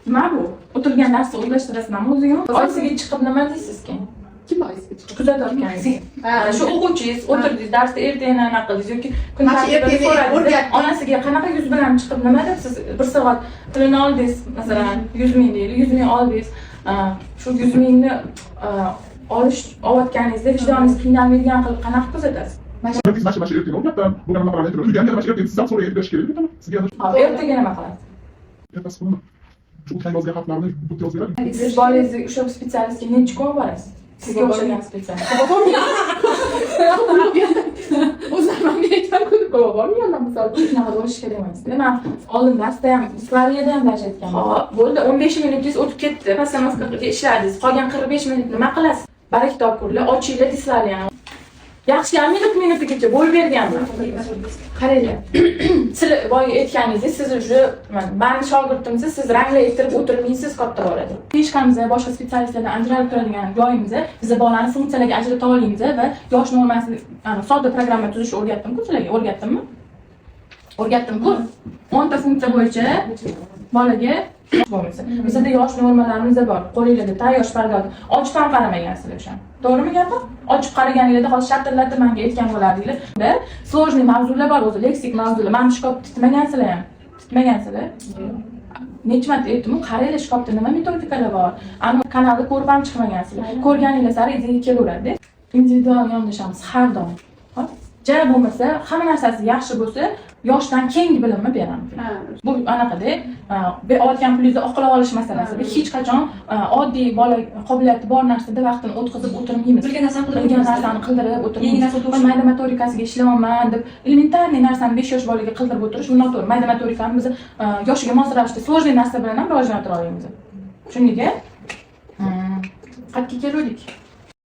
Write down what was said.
Nima bu? O'tirgan darsni o'zlashtirasizlarmi o'ziga? Oyisiga chiqib nima deysiz keyin? Kim oyisiga chiqib? Kuzatayotganingiz. Ha. Shu o'quvchingiz, o'tirdingiz, darsda ertaga anaqa qildingiz yoki kun Mana shu tartibini ertaga so'radingiz. o'rgatdik. Onasiga qanaqa yuz bilan chiqib nima deb siz bir soat pulini oldingiz, masalan, 100 ming deylik, 100 ming oldingiz. Shu 100 mingni olish olayotganingizda vijdoningiz qiynalmaydigan qilib qanaqa kuzatasiz? Mana shu ertaga o'rgatdim. Bu nima qiladi? Uyga mana shu ertaga siz ham so'rayib berish kerak. Sizga Hop, ertaga nima qilasiz? Ertasi kuni shu o'tgan yozgan harflarni bu yozib beradi. Siz bolangizni o'sha специалист ga necha kun borasiz? Sizga o'xshagan специалист. O'zlarim ham aytgan kuni ko'p bormayman, misol uchun. Shunaqa bo'lishi kerak emas. Man oldin darsda ham, Slaviyada ham даже aytganman. Hop, bo'ldi, 15 minutingiz o'tib ketdi. Постановка ga ishladingiz. Qolgan 45 minut nima qilasiz? Baraka topkurlar, ochinglar Dislaviyani. Yaxshi ham minut minutigacha bo'lib berganman. Qaranglar. Sizlar boya aytganingizdek, siz уже mani shogirdimsiz, siz ranglar ayttirib o'tirmaysiz katta bolada. Фишка miz, boshqa специалист lardan ajralib turadigan joyimiz, biz bolani funksiyalarga ajrata olamiz va yosh normasini, sodda programma tuzishni o'rgatdim-ku sizlarga, o'rgatdimmi? O'rgatdim-ku. 10 ta funksiya bo'yicha bolaga bo'lmasa. Bizda yosh normalarimiz bor. Qo'linglarda tayyor шпаргалка. Ochib ham qaramagansizlar o'shani. To'g'rimi gapim? Ochib qaraganinglarda hozir shatillatib menga aytgan bo'lardinglar. Сложный mavzular bor o'zi, leksik mavzular. Mana shu shkafni titmagansizlar ham. Titmagansizlar. Necha marta aytdim, qaranglar, shkafda nima metodikalar bor. Ani kanalni ko'rib ham chiqmagansizlar. Ko'rganinglar sari ideya kelaveradi. Individual yondashamiz har doim. Hop. Ja bo'lmasa, hamma narsasi yaxshi bo'lsa, yoshdan keyingi bilimni beramiz. Bu anaqada olayotgan pulingizni oqlab olish masalasi. Biz hech qachon oddiy bola qobiliyati bor narsada vaqtini o'tkazib o'tirmaymiz. Bilgan narsani qildirib Bilgan o'tirmasdan. Narsani qildirib Yangi o'tirmaymiz. narsa Man mayda motorikasiga ishlayapman deb элементарный narsani 5 yosh bolaga qildirib o'tirish, bu noto'g'ri. Mayda motorikani biz yoshiga mos ravishda сложный narsa bilan ham rivojlantira olamiz. Tushundik? Qayerga keluvdik?